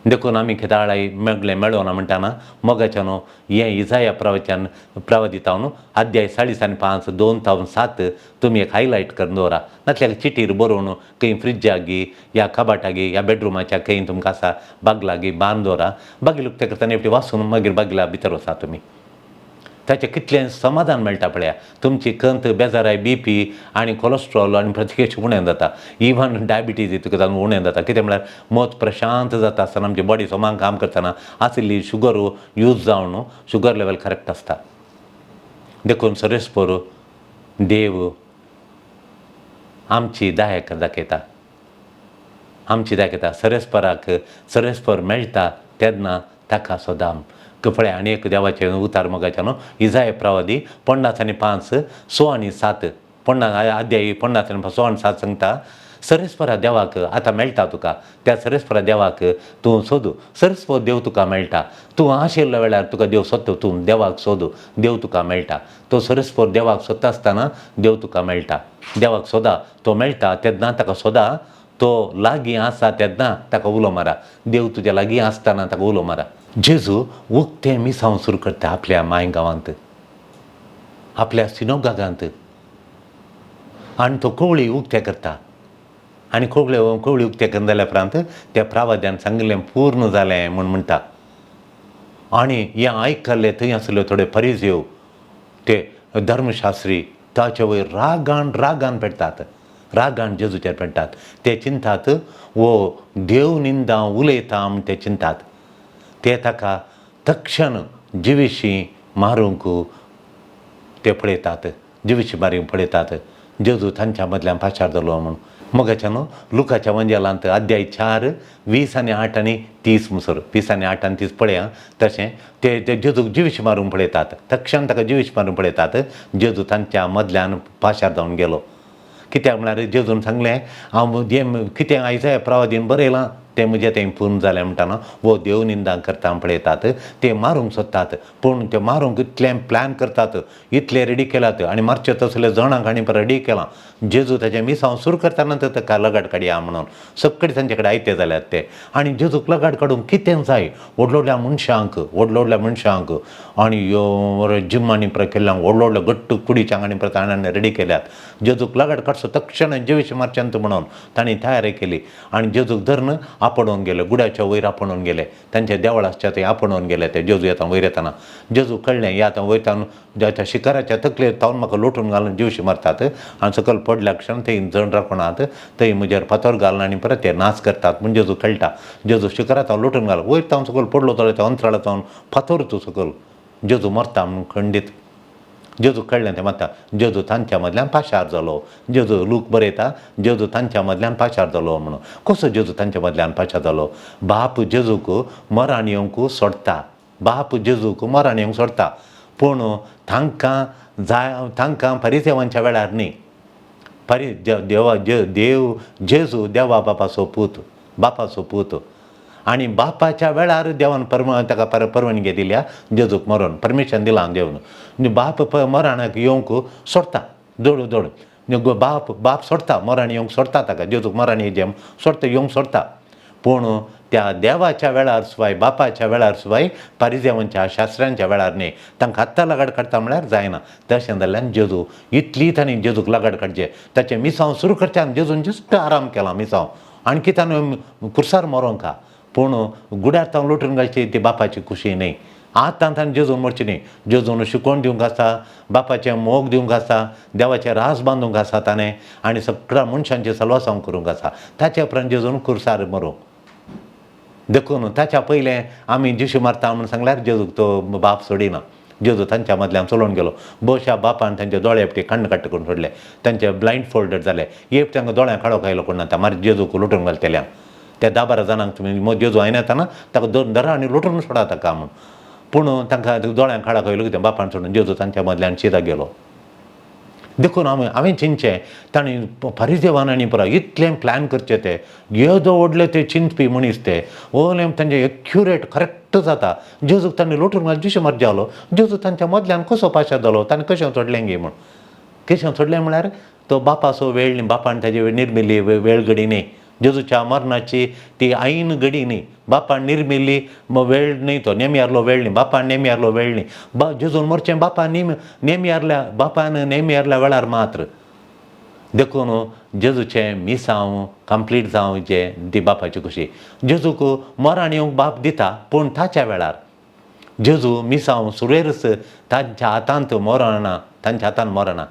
देखून आमी खेदाळाय मेगलें मेळोना म्हणटा ना मोगाच्या न्हू हें इजाया प्रवचन प्रवदिता न्हू अध्याय 40 आनी 5 2 तावन 7 तुमी एक हायलायट करून दवरा. नातल्यार चिटीर बरोवन खंय फ्रिजागी या कबाटागी या बेडरुमाच्या खंय तुमकां आसा बागलागी बांद दवरा. बागील उक्तें करतना एकटी वाचून मागीर बागला भितर वचा तुमी. ताचें कितलें समाधान मेळटा पळया. तुमची कंत बेजाराय बीपी आनी कोलेस्ट्रॉल आनी प्रतिकेश उणें जाता, इवन डायबिटीज तुका उणें जाता. कितें म्हळ्यार मत प्रशांत जाता आसतना आमची बॉडी समान काम करतना आशिल्ली शुगर यूज जावन शुगर लेवल करेक्ट आसता. देखून सर्वेस्पर देव आमची दायक दाखयता, आमची दाखयता. सर्वेस्पराक सर्वेस्पर मेळटा तेन्ना ताका सदां पळय. आनी एक देवाचें उतार मोगाचें न्हू इजाय प्रवादी 50 आनी 5 6 आनी 7 50 अध्यायी 50 आनी 6 आनी 7 सांगता सर्वेस्परा देवाक आतां मेळटा तुका, त्या सर्वेस्परा देवाक तूं सोदू, सर्वेस्पर देव तुका मेळटा. तूं आशिल्ल्या वेळार तुका देव सोदता, तूं देवाक सोदू, देव तुका मेळटा. तो सर्वेस्पर देवाक सोदता आसतना देव तुका मेळटा. देवाक सोदा, तो मेळटा तेन्ना ताका सोदा, तो लागीं आसा तेन्ना ताका उलो मारा. देव तुज्या लागीं आसतना ताका उलो मारा. जेजू उक्तें मिसांव सुरू करता आपल्या माय गांवांत, आपल्या सिनोगागांत, आनी तो कवळी उक्ते करता. आनी कवळी उक्ते करून जाल्या उपरांत त्या प्रावाद्यान सांगिल्लें पूर्ण जालें म्हूण म्हणटा. आनी हें आयकल्लें थंय आसले थोडे परिजेव, ते धर्मशास्त्री ताचे वयर रागान रागान पेडटात, रागान जेजूचेर पेडटात. ते चिंतात वो देव निंदा उलयता म्हूण ते चिंतात. ते ताका तक्षण जिविशी मारूंक ते पळयतात, जिविशी मारूंक पळयतात. जेजू तांच्या मदल्यान पाशार जालो म्हूण. मोगाच्या न्हू लुकाच्या वंजेलांत अध्याय 4 20 आनी 8 आनी 30 मुसर 20 आनी 8 आनी 30 पळया. तशें ते जेजूक जिविशी मारूंक पळयतात, तक्षण ताका जिविशी मारूंक पळयतात. जेजू तांच्या मदल्यान पाशार जावन गेलो. कित्याक म्हळ्यार जेजून सांगलें हांव जें कितें आयज प्रवादीन बरयलां तें म्हजें तें पूर्ण जालें म्हणटाना वो देव निंदा करता पळयतात. ते मारूंक सोदतात, पूण ते मारूंक इतलें प्लॅन करतात, इतलें रेडी केलात आनी मारचे तसले जणांक आनी रेडी केलां. जेजू ताचें मिसांव सुरू करतना ताका लगाड काडया म्हणून सगळे तांचे कडेन आयते जाल्यात ते. आनी जेजूक लगाड काडूंक कितें जाय, व्हडल्या व्हडल्या मनशांक, व्हडल्या व्हडल्या मनशांक आनी जिम आनी केल्ल्यांक व्हडल्या व्हडल्या घट्ट कुडीच्यांक आनी ताणें रेडी केल्यात. जेजूक लगाड काडचो तक्षण जेविशी मारच्यांत म्हणून तांणी तयारी केली आनी जेजूक धरून आपणोवन गेले, गुड्याच्या वयर आपणोवन गेले, तांच्या देवळा आसच्या थंय आपणोवन गेले. ते जेजू येता वयर येताना जेजू कळ्ळें या आतां वयर तावन त्या शिखराच्या तकलेर तावन म्हाका लोटून घालून जिवशी मारतात आनी सकयल पडल्या क्षण थंय जण राखणात थंय म्हजेर फातर घालून आनी परत ते नाच करतात म्हूण जेजू कळटा. जेजू शिखरा तावन लोटून घाल वयर तावन सकयल पडलो जाल्यार त्या अंतराळा तावन फातर तूं सकयल जेजू मरता म्हूण खंडीत जेजू कळ्ळें तें मात्ता. जेजू तांच्या मदल्यान पाशार जालो. जेजू लूक बरयता जेजू तांच्या मदल्यान पाशार जालो म्हणून. कसो जेजू तांच्या मदल्यान पाशार जालो? बाप जेजूक मरण येवंक सोडटा, बाप जेजूक मरण येवंक सोडटा, पूण तांकां जाय तांकां परिसेवांच्या वेळार न्ही. परी देवा देव जेजू देवा बापाचो पूत, बापाचो पूत आनी बापाच्या वेळार देवान ताका परवानगी दिल्या जेजूक मरोन परमिशन दिलां देवन. बाप मरणाक येवंक सोडटा, दोड दोड बाप बाप सोडटा, मरण येवंक सोडटा ताका, जेजूक मरण येजें सोडटा, येवंक सोडटा. पूण त्या देवाच्या वेळार सुवाय, बापाच्या वेळार सुवाय, पारिजेवांच्या शास्त्र्यांच्या वेळार न्ही. तांकां आत्तां लगाड काडटा म्हळ्यार जायना. तशें जाल्ल्यान जेजू इतली तांणी जेजूक लगाड काडचें, ताचें मिसांव सुरू करच्यान जेजून जिस्त आराम केला मिसांव, आणखी ताणें कुर्सार मरोंका, पूण गुड्यार तावन लोटून घालची ती बापाची खुशी न्ही. आतां ताणें जेजून मरचें न्ही. जेजून शिकोवन दिवंक आसा, बापाचें मोग दिवंक आसा, देवाचें रास बांदूंक आसा ताणें आनी सगळ्या मनशांचें सलवासांव करूंक आसा. ताच्या उपरांत जेजून कुर्सार मरूंक. देखून ताच्या पयलें आमी जेशू मारता म्हूण सांगल्यार जेजूक तो बाप सोडिना. जेजू तांच्या मदल्यान चलोवन गेलो. बोशा बापान तांचे दोळे एकटे काण्ण काट्ट करून सोडले, तांचे ब्लायंड फोल्डेड जाले. एक तांकां दोळ्यां काळोख आयलो कोण ना, मागीर जेजूक लुटून घालतल्या त्या 10-12 जाणांक तुमी जेजू आयना येताना ताका धरा आनी लुटून सोडा ताका म्हूण. पूण तांकां दोळ्यां काळोख आयलो कितें बापान सोडून जेजू तांच्या मदल्यान शिदा गेलो. देखून हांवें चिंतचें तांणी फारिजेवान आनी पुरा इतलें प्लॅन करचें ते येदो व्हडले ते चिंतपी मनीस ते ओले तांचे एक्युरेट करेक्ट जाता. जेजूक तांणी लुटून घाल जेशू मर जालो. जेजू तांच्या मदल्यान कसो पाशार जालो, ताणें कशें सोडलें गे म्हूण. कशें सोडलें म्हळ्यार तो बापाचो वेळ न्ही, बापान ताजी निर्मिल्ली वेळ घडी न्ही, जेजूच्या मरणाची ती ऐन घडी न्ही, बापान निर्मिल्ली वेळ न्ही, तो नेमयारलो वेळ न्ही, बापान नेमयारलो वेळ न्ही. जेजून मरचें बापान नेमयारल्या बापान नेमयारल्या वेळार मात्र. देखून जेजूचें मिसांव कंप्लीट जावं जें ती बापाची खुशी. जेजूक मरण येवंक बाप दिता पूण ताच्या वेळार. जेजू मिसांव सुरवेरच तांच्या हातांत मरना, तांच्या हातान मरना.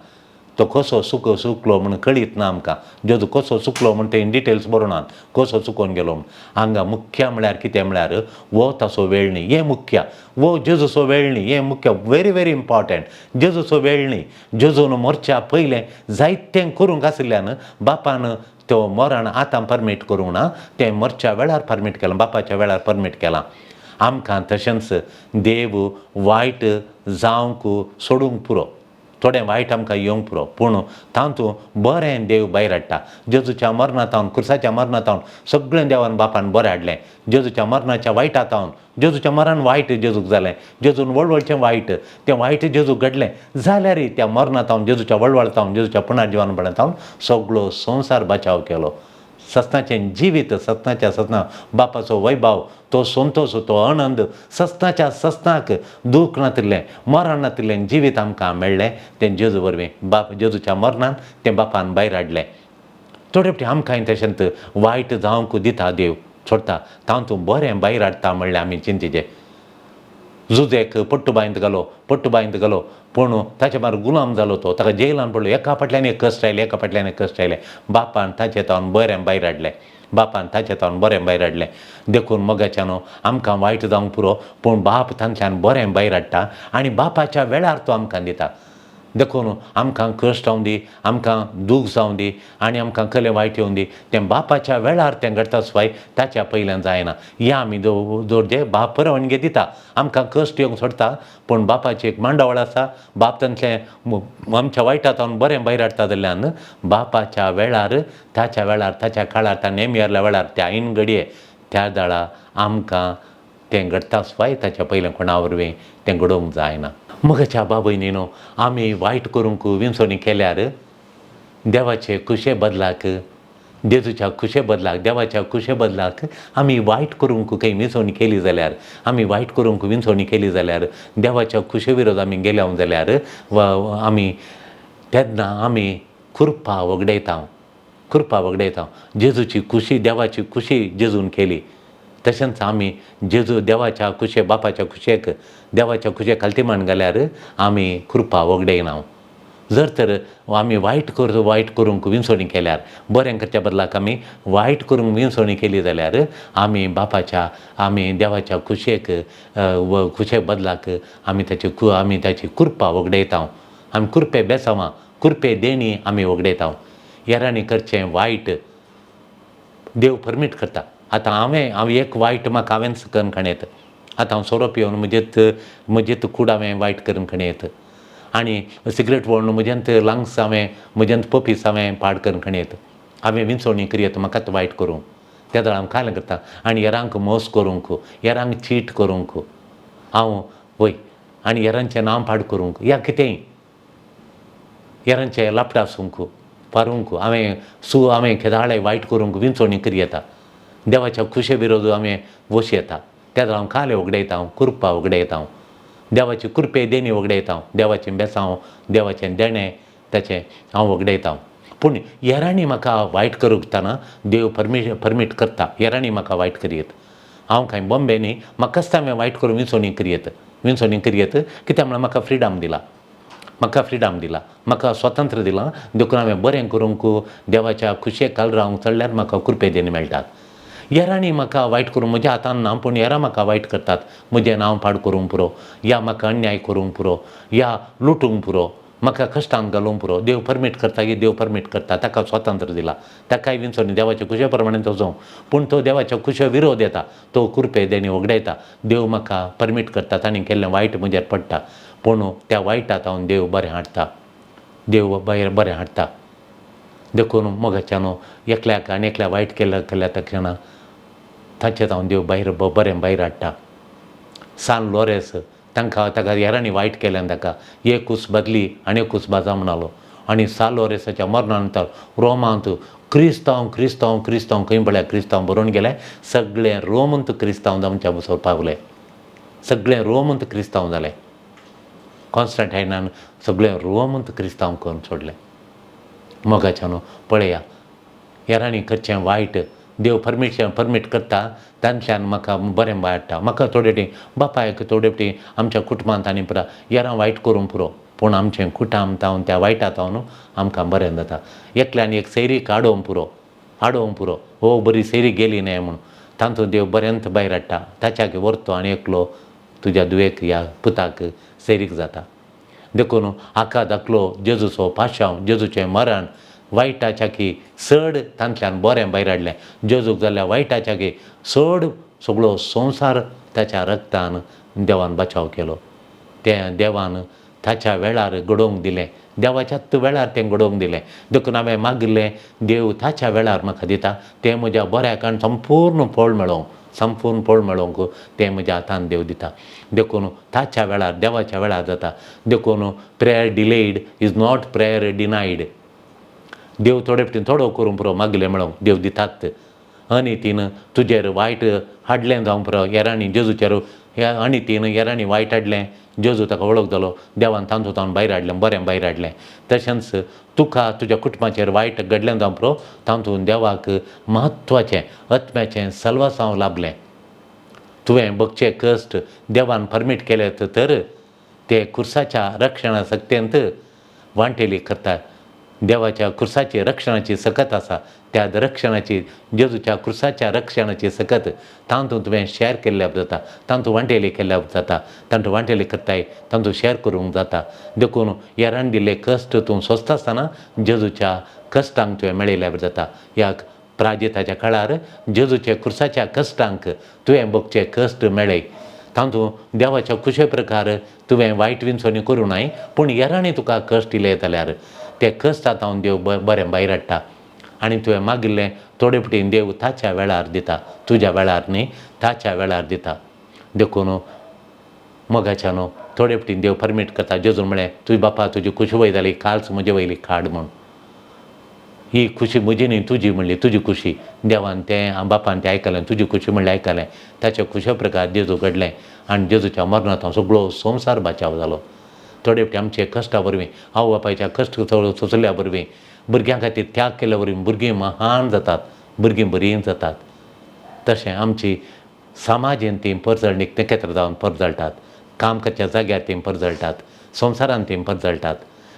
तो कसो सुकलो म्हूण कळीत ना आमकां. जेजू कसो सुकलो म्हूण ते इन डिटेल्स बरोवनात, कसो चुकोवन गेलो म्हूण. हांगा मुख्य म्हळ्यार कितें म्हळ्यार वो ताचो वेळ न्ही, हें मुख्य. वो जेजूचो वेळ न्ही, हें मुख्य, व्हेरी व्हेरी इम्पॉर्टंट. जेजूचो वेळ न्ही. जेजून मरच्या पयलें जायतें करूंक आशिल्ल्यान बापान तो मरण आतां परमीट करूंक ना, तें मरच्या वेळार परमीट केलां, बापाच्या वेळार परमीट केलां. आमकां तशेंच देव वायट जावंक सोडूंक पुरो, थोडें वायट आमकां येवंक पुरो, पूण तातूंत बरें देव भायर हाडटा. जेजूच्या मरणांत, कुर्साच्या मरणांत सगळें देवान बापान बरें हाडलें. जेजूच्या मरणाच्या वायटा तावन, जेजूच्या मरण वायट जेजूक जालें, जेजून वळवळचें वायट तें वायट जेजूक घडलें जाल्यारय त्या मरणांत, जेजूच्या वळवळतावन, जेजूच्या पुनर्जिवनपणांत सगळो संवसार बचाव केलो. सस्नाचें जिवीत, सस्नाच्या सस्ना बापाचो वैभाव, तो संतोश, तो आनंद, सस्नाच्या सस्नाक दूख नातिल्लें, मरण नातिल्लें जिवीत आमकां मेळ्ळें तें जेजू वरवीं. बाप जेजूच्या मरणान तें बापान भायर हाडलें. थोडे फावटी आमकांय तशेंच वायट जावंक दिता देव, सोडटा, तातूंत बरें भायर हाडटा म्हणलें आमी चिंतीचें. जुजेक पट्टू बांयंत घालो, पट्टू बांयंत घालो, पूण ताचे मार गुलाम जालो तो, ताका जेलान पडलो. एका फाटल्यान एक कश्ट आयले, एका फाटल्यान एक कश्ट आयले. बापान ताचे तावन बरें भायर हाडलें, बापान ताचे तावन बरें भायर हाडलें. देखून मोगाच्यान आमकां वायट जावंक पुरो, पूण बाप तांतल्यान बरें भायर हाडटा आनी बापाच्या वेळार तो आमकां दिता. देखून आमकां कश्ट जावं दी, आमकां दूख जावं दी आनी आमकां कलें वायट येवं दी, तें बापाच्या वेळार तें घडटा स्वाय, ताच्या पयल्यान जायना. हें आमी दवरचे. बाप परवानगी दिता, आमकां कश्ट येवंक सोडटा, पूण बापाची एक मांडावळ आसा. बाप तांतलें आमच्या वायटा तावन बरें भायर हाडटा जाल्ल्यान बापाच्या वेळार, ताच्या वेळार, ताच्या काळार, त्या नेमयारल्या वेळार, त्या ऐन घडये त्या दाळा आमकां तें घडटा स्वाय, ताच्या पयलें कोणा वरवीं तें घडोवंक जायना. मगाच्या बाबयनी न्हू, आमी वायट करूंक विंचवणी केल्यार देवाचे खुशे बदलाक, जेजूच्या खुशे बदलाक, देवाच्या खुशे बदलाक आमी वायट करूंक खंय विंचवणी केली जाल्यार, आमी वायट करूंक विंचवणी केली जाल्यार, देवाच्या खुशे विरोध आमी गेल्या जाल्यार वा आमी तेन्ना आमी कृपा वगडयता, कृपा वगडयता. जेजूची खुशी, देवाची खुशी जेजून केली, तशेंच आमी जेजू देवाच्या खुशे, बापाच्या खुशेक, देवाच्या खुशेक खालती मान घाल्यार आमी कृपा वगडयना. जर तर आमी वायट करूंक विंचवणी केल्यार, बरें करच्या बदलाक आमी वायट करूंक विंचवणी केली जाल्यार आमी बापाच्या, आमी देवाच्या खुशेक, खुशे बदलाक आमी ताची आमी ताची कृपा वगडयता. आमी कृपे बेसावां, कृपे देणी आमी वगडयता. येरांनी करचें वायट देव परमीट करता. आतां हांवें एक वायट म्हाका हांवेंच करून खणयत. आतां हांव सोरो पिवन म्हजेत कूड हांवें वायट करून खणयत आनी सिगरेट ओडून म्हज्यांत लंग्स हांवें, म्हज्यांत पपीस हांवें पाड करून खणयत. हांवें विंचवणी करयत म्हाकाच वायट करूंक, त्या वेळार हांव कालें करता आनी हेरांक मोस करूंक, हेरांक चीट करूंक हांव वय आनी हेरांचें नांव पाड करूंक या कितेंय हेरांचें लापटां आसूंक पारूंक हांवें हांवें केदाळे वायट करूंक विंचवणी करयता. देवाच्या खुशे विरोध हांवें वश येता. त्या वेळार हांव कालें उगडयता, हांव कृपा उगडयता, हांव देवाची कृपे देणी वगडयता, हांव देवाचें बेसांव, देवाचें देणें ताचें हांव वगडयता. पूण हेरांनी म्हाका वायट करूंक देव परमीट करता. हेरांनी म्हाका वायट करयत, हांव कांय बॉम्बे न्ही, म्हाकाच हांवें वायट करूंक विंचवणी करयत. विंचोणी करयेत. कित्याक म्हळ्यार म्हाका फ्रिडम दिला, म्हाका फ्रिडम दिला, म्हाका स्वातंत्र्य दिलां. देखून हांवें बरें करूंक देवाच्या खुशयेक घाल रावंक चडल्यार म्हाका कृपे देणी मेळटात. हेरांनी म्हाका वायट करूं म्हज्या हातान ना, पूण हेरां म्हाका वायट करतात, म्हजें नांव पाड करूंक पुरो, या म्हाका अन्याय करूंक पुरो, या लुटूंक पुरो, म्हाका कश्टान घालूंक पुरो. देव परमीट करता की देव परमीट करता. ताका स्वातंत्र्य दिला, ताकाय विंचोणी देवाच्या खुशे प्रमाणे तो जावं, पूण तो देवाच्या खुशे विरोध येता, तो कृपे देणी वगडायता. देव म्हाका परमीट करता, तांणी केल्लें वायट म्हजेर पडटा, पूण त्या वायटांत हांव देव बरें हाडटा, देव बरें हाडटा. देखून मोगाच्यानो एकल्याक आनी एकल्या वायट केल्या केल्या त्या क्षणा ताचें हांव देव भायर बरें भायर हाडटा. सान लोरेस तांकां ताका हेरांनी वायट केल्यान ताका एक कूस बदली आनी एक कूस बाजा म्हणालो. आनी सान लोरेसाच्या मरणा नंतर रोमांत क्रिस्तांव क्रिस्तांव क्रिस्तांव खंय पळया क्रिस्तांव बरोवन गेले. सगळे रोमंत क्रिस्तांव आमच्या बसर पावले, सगळे रोमंत क्रिस्तांव जाले. कॉन्स्टंटायनान सगळे रोमंत क्रिस्तांव करून सोडले. मोगाच्यानो पळया, हेरांनी करचें वायट देव परमिशन परमीट करता, तांतल्यान म्हाका बरें हाडटा. म्हाका थोडे फावटी बापायक थोडे फावटी आमच्या कुटुंबांत आनी पुरा हेरां वायट करूंक पुरो, पूण आमचें कुटुंब तावन त्या वायटा तावन आमकां बरें जाता. एकल्यान एक सैरीक आडोवंक पुरो, आडोवंक पुरो, हो बरी सैरीक गेली न्हय म्हूण, तातूंत देव बऱ्यांत भायर हाडटा. ताच्याक व्हरतो आनी एकलो तुज्या धुवेक ह्या पुताक सैरीक जाता. देखून आका धाकलो जेजूचो पाशांव, जेजूचें मरण वायटाच्या की चड तांतल्यान बरें भायर हाडलें. जेजूक जाल्यार वायटाच्या की चड सगळो संवसार ताच्या रक्तान देवान बचाव केलो. तें देवान ताच्या वेळार घडोवंक दिलें, देवाच्याच वेळार तें घडोवंक दिलें. देखून हांवें मागिल्लें देव ताच्या वेळार म्हाका दिता, तें म्हज्या बऱ्याक आनी संपूर्ण फळ मेळोवंक, संपूर्ण फळ मेळोवंक तें म्हज्या हातान देव दिता. देखून ताच्या वेळार देवाच्या वेळार जाता. देखून prayer delayed is not prayer denied. देव थोडे फावटी थोडो करूंक पुरो, मागलें मेळोवंक देव दितात. अनितीन तुजेर वायट हाडलें जावंक पुरो, हेरांनी जेजूचेर ह्या अनितीन हेरांनी वायट हाडलें, जेजू ताका वळख जालो, देवान तांचो तावन भायर हाडलें, बरें भायर हाडलें. तशेंच तुका तुज्या कुटुंबाचेर वायट घडलें जावंक पुरो, तातूंत देवाक म्हत्वाचें आत्म्याचें सल्वासांव लाभलें. तुवें भोगचे कश्ट देवान परमीट केले तर ते खुर्साच्या रक्षणा सक्तेंत वांटेली करता. देवाच्या खुर्साची रक्षणाची सकत आसा, त्या रक्षणाची जेजूच्या खुर्साच्या रक्षणाची सकत तातूंत तुवें शेअर केल्ल्या जाता, तातूंत वांटेली केल्ल्या जाता, तातूंत वांटेली करताय, तातूंत शेअर करूंक जाता. देखून हेरान दिल्ले कश्ट तूं सोंसता आसतना जेजूच्या कश्टांक तुवें मेळयल्यार जाता. ह्या प्राजिताच्या काळार जेजूच्या खुर्साच्या कश्टांक तुवें भोगचे कश्ट मेळय. तातूंत देवाच्या खुशे प्रकार तुवें वायट विंचोणी करूं नाय, पूण हेरांनी तुका कश्ट दिले जाल्यार ते कश्टांत हांव देव बरें भायर हाडटा. आनी तुवें मागिल्लें थोडे फावटी देव ताच्या वेळार दिता, तुज्या वेळार न्ही, ताच्या वेळार दिता. देखून मोगाच्या न्हू थोडे फावटी देव परमीट करता. जेजून म्हळें, तुजी बापा तुजी खुशी वय जाली काल्स म्हजे वयली काड म्हूण. ही खुशी म्हजी न्ही तुजी म्हणली, तुजी खुशी. देवान तें बापान तें आयकलें, तुजी खुशी म्हणलें आयकलें. ताच्या खुशे प्रकार जेजू घडलें आनी जेजूच्या मरणांत सगळो संवसार बाचाव जालो. थोडे फावटी आमचे कश्टा वरवीं, आवय बापायच्या कश्ट सोंसल्या वरवीं, भुरग्यां खातीर त्याग केल्या वरवीं भुरगीं महान जातात, भुरगीं बरीं जातात. तशें आमची समाजेन तीं परजळणीक नखेत्र जावन परजळटात, काम करच्या जाग्यार तीं परजळटात, संवसारान तीं परजळटात.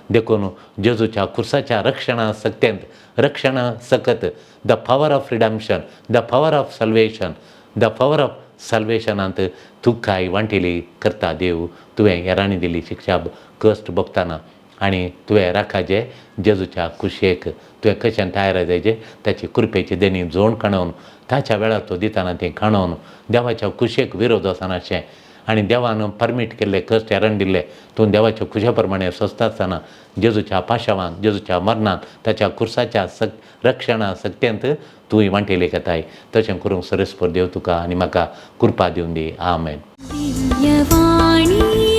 देखून जेजूच्या खुर्साच्या रक्षणा सक्तेंत रक्षणा सकत, the power of redemption, the power of salvation, the power of साल्वेशनांत तुकाय वांटेली करता देव. तुवें हेरांनी दिली शिक्षा कश्ट भोगतना आनी तुवें राखाजे जेजूच्या खुशयेक तुवें कशें तयार जायचे ताची कृपेची देणी जोण काणून ताच्या वेळार तो दिताना तें काणून देवाच्या खुशयेक विरोध आसनाशें आनी देवान परमीट केल्ले कश्ट हेरान दिल्ले तूं देवाच्या खुशे प्रमाणे सोंसता आसतना जेजूच्या पाशावान, जेजूच्या मरणान, ताच्या खुर्साच्या सक रक्षणा सक्तेंत तूंय वांटेली घेताय. तशें करूंक सरेस्पर देव तुका आनी म्हाका कृपा दिवन दी. आमेन. दिव्यवाणी.